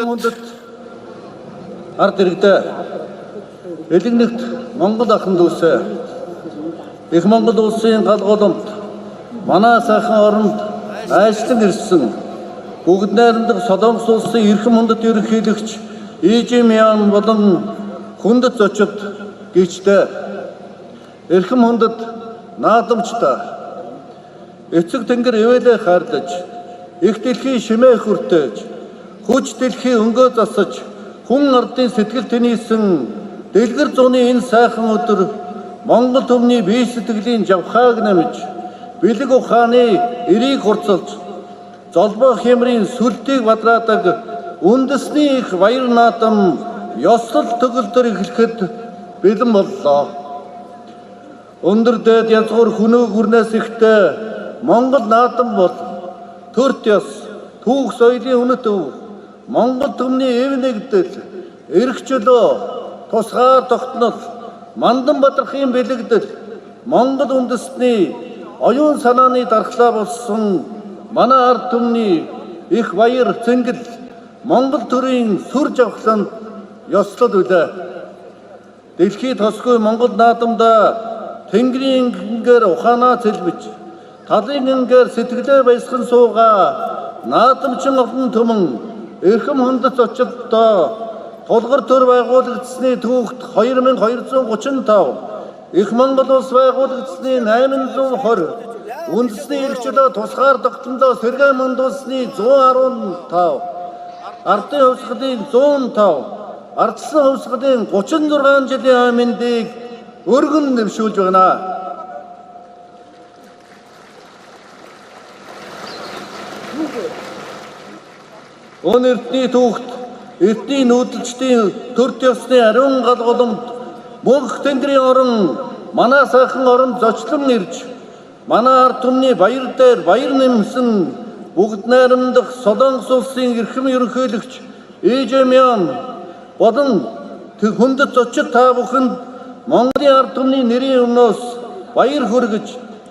Хүндэт ард иргэдээ, элэгнэгт Монгол ахын дүүсээ, их Монгол улсын гал голомт манай сайхан оронд айчлан ирсэн бүгд найрамдах Солонгос улсын эрхэм хүндэт ерөнхийлөгч Ижимян болон хүндэт зочид гэгчдээ, эрхэм хүндэт наадамчдаа, эцэг тэнгэр ивэлээ хайрлаж, их дэлхийн шимээ хүртээж, хүч дэлхий өнгөө засаж, хүн ардын сэтгэл тэнийсэн дэлгэр зуны энэ сайхан өдөр Монгол түмний бие сэтгэлийн жавхааг нэмж, бэлэг ухааны эрийг хурцлж, золбоо хямрын сүлтийг бадраадаг үндэсний их баяр наадам ёслол төгөлдөр эхлэхэд бэлэн боллоо. Өндөр дээд язгуур хөнөө гүрнээс ихтэй Монгол наадам бол төрт ёс, түүх соёлын үнэт өв, Монгол түмний эв нэгдэл, эрх чөлөө, тусгаар тогтнол, Мандан бадрахын бэлэгдэл, Монгол үндэсний оюун санааны дархлаа болсон манай ард түмний их баяр цэнгэл Монгол төрийн сүр жавхланд ёслол үлээ. Дэлхийд тосгүй Монгол наадамдаа тэнгэрийн ингээр ухаанаа цэлбэж, талын ингээр сэтгэлээ баясган суугаа наадамчин олон түмэн эрхэм хүндэт зочдтой Тулгар төр байгуулагдсаны түүхт 2235, их Монгол улс байгуулагдсаны 820, үндэсний эрх чөлөө тусгаар тогтнолоо сэргээн мандуулсны 115, ардын хувьсгалын 105, ардчилсан хувьсгалын 36 жилийн мэндийг өргөн дэвшүүлж байна. Өн эрдний түүхт эрдний нүүдэлчдийн төрт ёсны ариун гал голомт мөнх тэнгэрийн орон манай сайхан оронд зочлон ирж манай ард түмний баяр дээр баяр нэмсэн бүгд найрамдах Солонгос улсын эрхэм ерөнхийлөгч Ижэмян болон хүндэт зочид та бүхэнд Монголын ард түмний нэрийн өмнөөс баяр хүргэж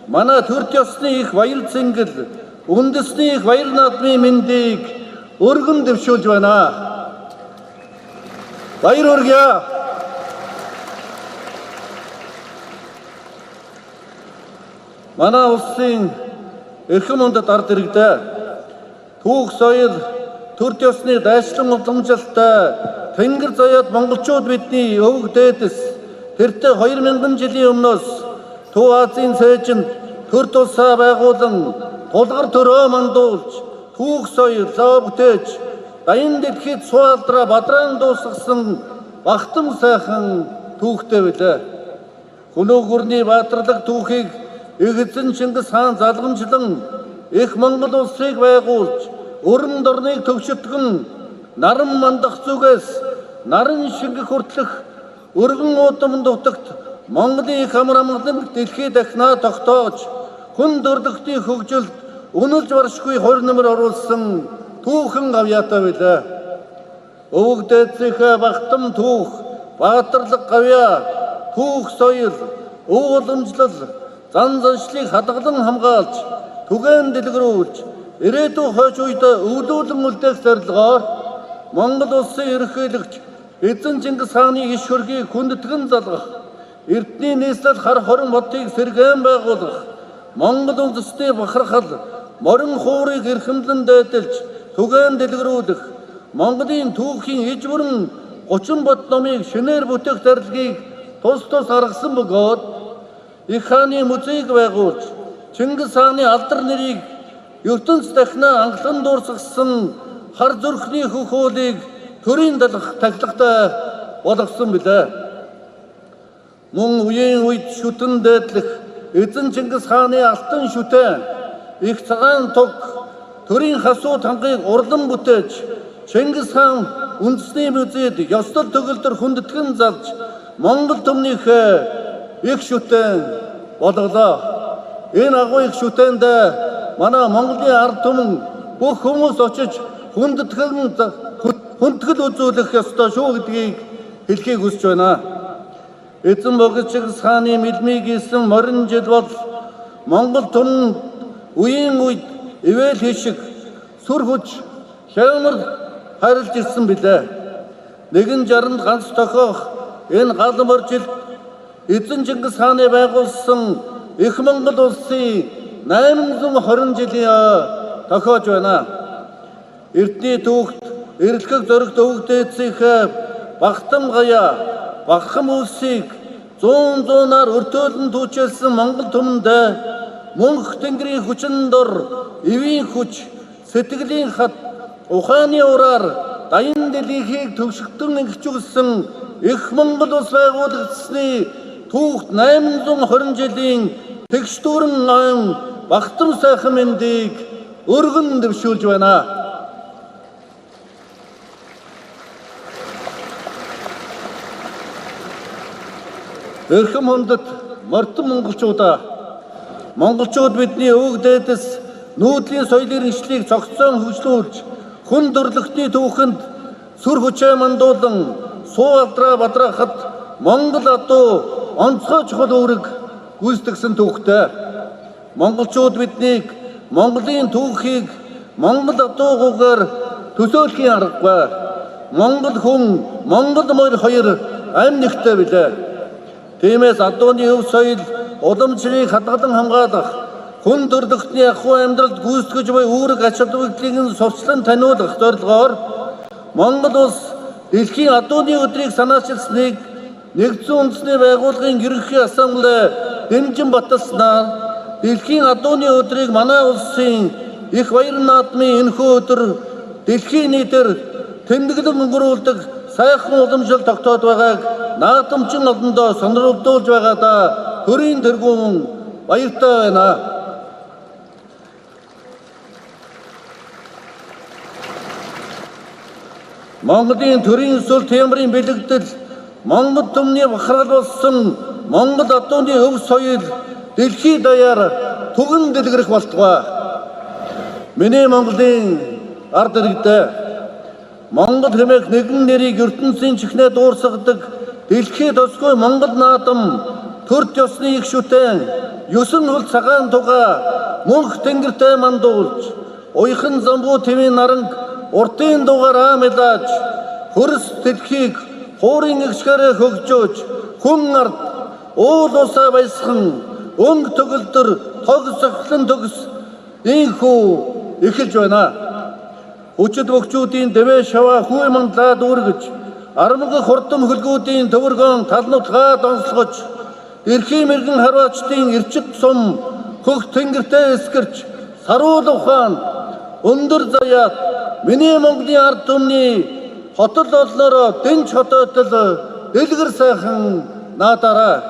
манай төрт ёсны их баяр цэнгэл үндэсний их баяр наадмын мэндийг өргөн дэвшүүлж байна. Баяр хүргье. Манай улсын эрхэм хүндэт ард иргэдээ, түүх соёл төрт ёсны дайчлан уламжлалтай тэнгэр заяад монголчууд бидний өвөг дээдэс тэртээ 2000 жилийн өмнөөс Төв Азийн цээжинд төрт улсаа байгуулан тулгар төрөө мандуулж түүх соёл зав бүтээж даян дэлхийд суу алдраа бадраан дуусгасан багтам сайхан түүхтэй билээ. Хөнөө гүрний баатарлаг түүхийг их эзэн Чингис хаан залгамжлан их Монгол улсыг байгуулж өрн дорныг төвшөтгөн наран мандах зүгээс нарын шингэх хүртэлх өргөн уудам дутагт Монголын их амар амгалан дэлхийд дахнаа тогтоож хүн төрлөختийн хөгжилд үнэлж баршгүй хоёр нэмэр оруулсан түүхэн гавьяатай билээ. Өвөг дээдсийнхээ багтам түүх, баатарлаг гавьяа, түүх соёл, өв уламжлал, зан заншлыг хадгалан хамгаалж, түгээн дэлгэрүүлж, ирээдүйн хойч үед өвлүүлэн үлдээх зорилгоор Монгол улсын ерөнхийлөгч эзэн Чингис хааны иш хөргийг хүндэтгэн залгах, эрдний нийслэл хар хорон хотыг сэргээн байгуулах, Монгол үндэсний бахархал морин хуурыг эрхэмлэн дээдэлж түгээн дэлгэрүүлэх, Монголын түүхийн иж бүрэн 30 бод номыг шинээр бүтээх зорилгыг тус тус гаргасан бөгөөд их хааны музейг байгуулж Чингис хааны алдар нэрийг ертөнц дахнаа анхлан дуурсгасан хар зүрхний хөхөөлийг төрийн тахилгатай болгосон билээ. Мөн үеийн үед шүтэн дээдлэх эзэн Чингис хааны алтан шүтэн их цагаан туг төрийн хасуу танхыг урлан бүтээж Чингис хаан үндэсний музейд ёслол төгөлдөр хүндэтгэн залж Монгол түмнийхээ их шүтэн болголоо. Энэ агуу их шүтээнд манай Монголын ард түмэн бүх хүмүүс очиж хүндэтгэл үзүүлэх ёстой шүү гэдгийг хэлхийг хүсэж байна. Эзэн богино Чингис хааны мэлмийг хийсэн морин жил бол Монгол түмэн үеийн үед ивэл хишиг сүр хүч хямар хайрлж ирсэн билээ. Нэгэн жаранд ганц тохиох энэ гал моржилд эзэн Чингис хааны байгуулсан их Монгол улсын 820 жилийн тохиож байна. Эрдний түүхт эрэлхэг зоригт өвөг дээдсийнхээ Багтам гаяа Багхан улсыг зуун зуунаар өртөөлөн түүчэлсэн Монгол түмэнд мөнх тэнгэрийн хүчин дор эвийн хүч, сэтгэлийн хат, ухааны ураар даян дэлхийг төвшигтэн ингэчүүлсэн их Монгол улс байгуулагдсаны түүхт 820 жилийн тэгш дүүрэн ойн Багтам сайхан мэндийг өргөн дэвшүүлж байна. Эрхэм хүндэт морьтон монголчуудаа, монголчууд бидний өвөг дээдэс нүүдлийн соёл иргэншлийг цогцоон хөгжлүүлж, хүн төрлөختний түүхэнд сүр хүчээ мандуулан суу алдраа бадраахад Монгол адуу онцгой чухал үүрэг гүйцэтгсэн түүхтэй. Монголчууд биднийг Монголын түүхийг Монгол адуугүйгээр төсөөлхийн аргагүй. Монгол хүн, Монгол морь хоёр амь нэгтэй билээ. Тиймээс адууны өв соёл уламжлалыг хадгалан хамгаалах, хүн төрлөختний ахуй амьдралд гүйцэтгэж буй үүрэг ач холбогдлыг нь сурчлан таниулах зорилгоор Монгол улс дэлхийн адууны өдрийг санаачилсныг Нэгдсэн Үндэсний Байгууллагын Ерөнхий Ассамблей дэмжин баталснаар дэлхийн адууны өдрийг манай улсын их баяр наадмын энэхүү өдөр дэлхийн нийтээр тэмдэглэн өнгөрүүлдэг сайхан уламжлал тогтоод байгааг наадамчин олондоо сонирхолдуулж байгаадаа төрийн тэргүүн баяртай байна. Монголын төрийн сүл темрийн бэлэгдэл, Монгол түмний бахархал болсон Монгол адууны өв соёл дэлхий даяар түгэн дэлгэрэх болтугай. Миний Монголын ард иргэдээ, Монгол хэмээх нэгэн нэрийг ертөнцийн чихнээ дуурсгадаг дэлхий тосгүй Монгол наадам төрд ёсны их шүтэн 9 хөл цагаан туга мөнх тэнгэртэй мандуулж, уяхан замбуу твийн наранг урдын дугаар аамилааж, хөрс дэлхийг хуурын эгшгээрээ хөгжөөж, хүн ард уул усаа баясхан өнг төгөлдөр тог сохлон төгс инхүү эхэлж байна. Хүчит бөхчүүдийн дэвээ шаваа хүй мандлаа дүүргэж, армаг хурдам хөлгүүдийн төвөргөн талнутгаа донслогож, эрхийн мэрэгэн харваачдын эрчит сум хөх тэнгэртэй эскэрч, саруул ухаан өндөр заяат миний Монголын ард түмний хотол олноороо дэнч хотоотол дэлгэр сайхан наадаарай.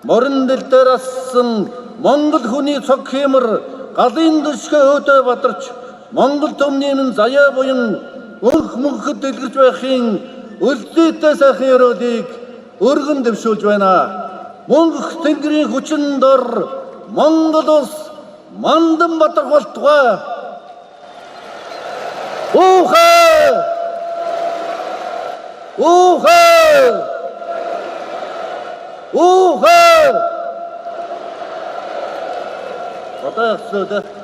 Морин дэл дээр ассан Монгол хүний цог хиймэр галын дөшгөө өөдөө бадарч, Монгол түмний минь заяа буян өнх мөнхөд дэлгэрч байхын өлзийтэй сайхан ёроолыг өргөн дэвшүүлж байна. Мөнх тэнгэрийн хүчин дор Монгол улс мандан бадрах болтугай. Уухэ! Уухэ! Уухэ! Одоо явсан үү?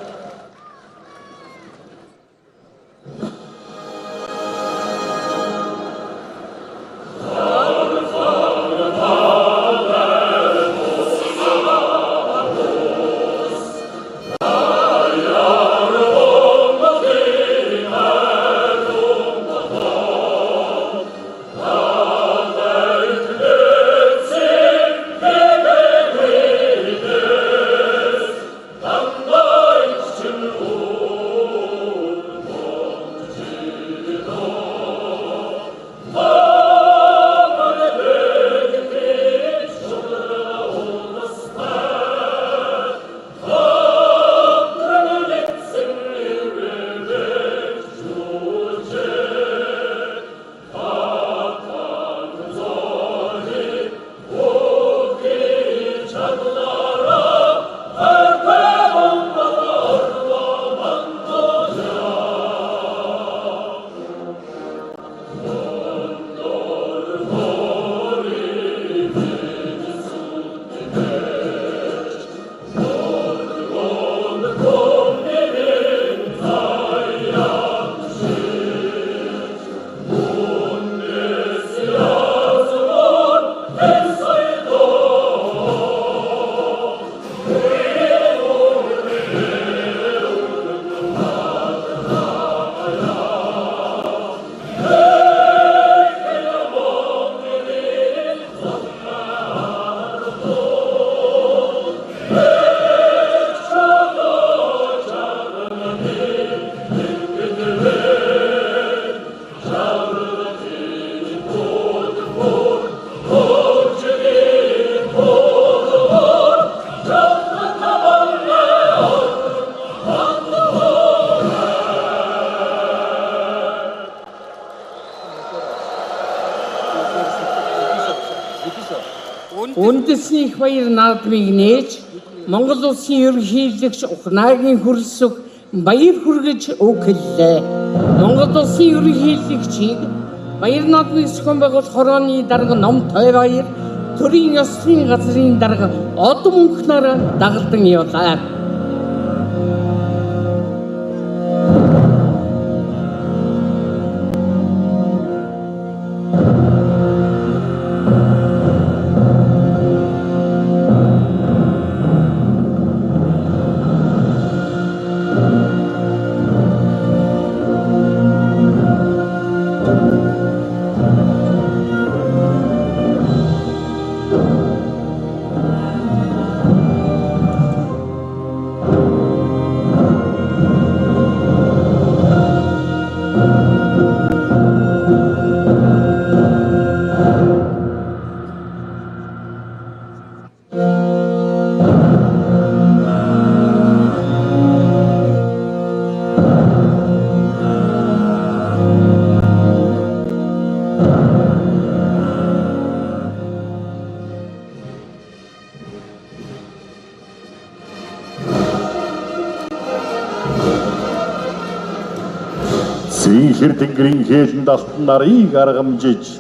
Үндэсний их баяр наадмыг нээж Монгол улсын ерөнхийлөгч Ухнаагийн хөрөлсөх баяр хүргэж үг хэллээ. Монгол улсын ерөнхийлөгчийг баяр наадмыг зохион байгуулах хорооны дарга Ном Тойрбаяр төрийн ёслолын газрын дарга Одом Мөнхнаар дагалдан явлаа. Цэнхэр тэнгэрийн хээлэнд алтан нарыг аргамжиж,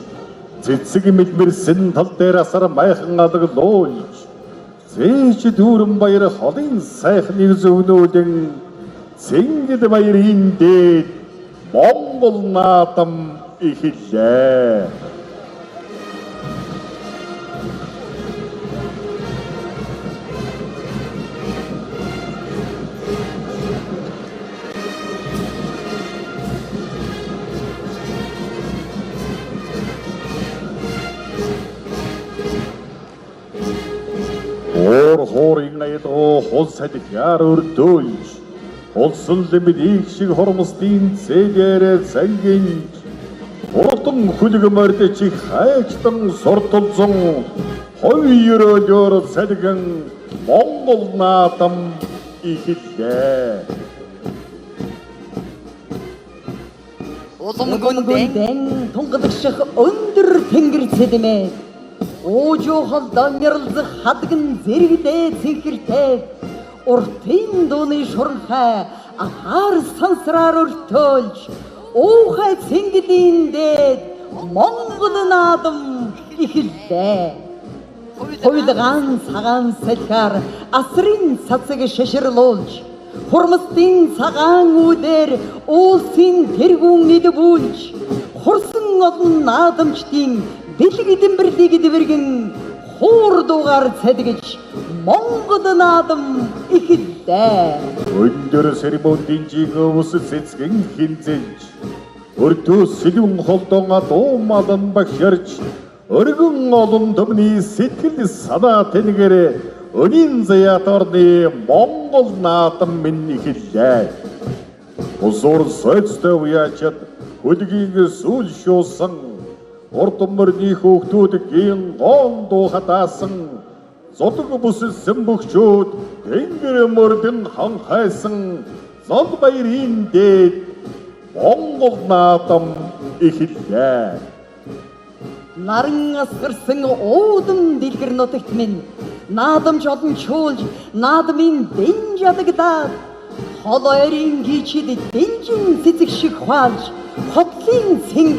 цэцэг мэлмэрсэн тал дээр асар майхан алаг луулж, зээч дүүрэн баяр холын сайхныг зөвнүүлэн цэнгэл баярын дээд Монгол наадам эхэллээ. Уур хуурын аялгау хул салхиар өрдөөлж, улсын лимэд их шиг хормосдын цээлээрээ цангинж, хурдан хөлөг морьд чих хайчтан сурталзан, хувь ерөөлөөр салгин Монгол наадам эхэллээ. Улам гүндэн тунгалагших өндөр тэнгэр цэдмээ. Уужуу холдон яралзах хадган зэрэгдээ цэнхэртэй. Уртын дууны шуранхай ахаар сансраар өртөөлж, уухай цэнгэлийн дээд Монгол наадам эхэллээ. Хувилгаан цагаан салхиар асрын цацаг шаширлуулж, хурмстын цагаан үүдээр уулсын тэргүүн идвүүлж, хурсан олон наадамчдын бэлэг дэмбэрлийг дэвэргэн хуур дуугаар цадгиж Монгол наадам эхэллээ. Өндөр церемондын ус цэцгэн хинзэлж, өртөө сэлүүн холдон дуу малан багшарч, өргөн олон түмний сэтгэл санаа тэнгэр өнийн заяат орны Монгол наадам минь эхэллээ. Бусуур соёлтой уяачад хөлгийн сүүл шуусан, урд мөрний хөөхтүүд гийн гоон дуу хатаасан, зодог бүсэлсэн бөхчүүд тэнгэр мөрдөн ханхайсан зол баярын дээд Монгол наадам эхэллээ. Наран асгарсан уудам дэлгэр нутагт минь наадамч олон чуулж наадмын дэн жалагдаад хол ойрын гийчид дэнжин цэцэг шиг хаалж хотлын цэнгэл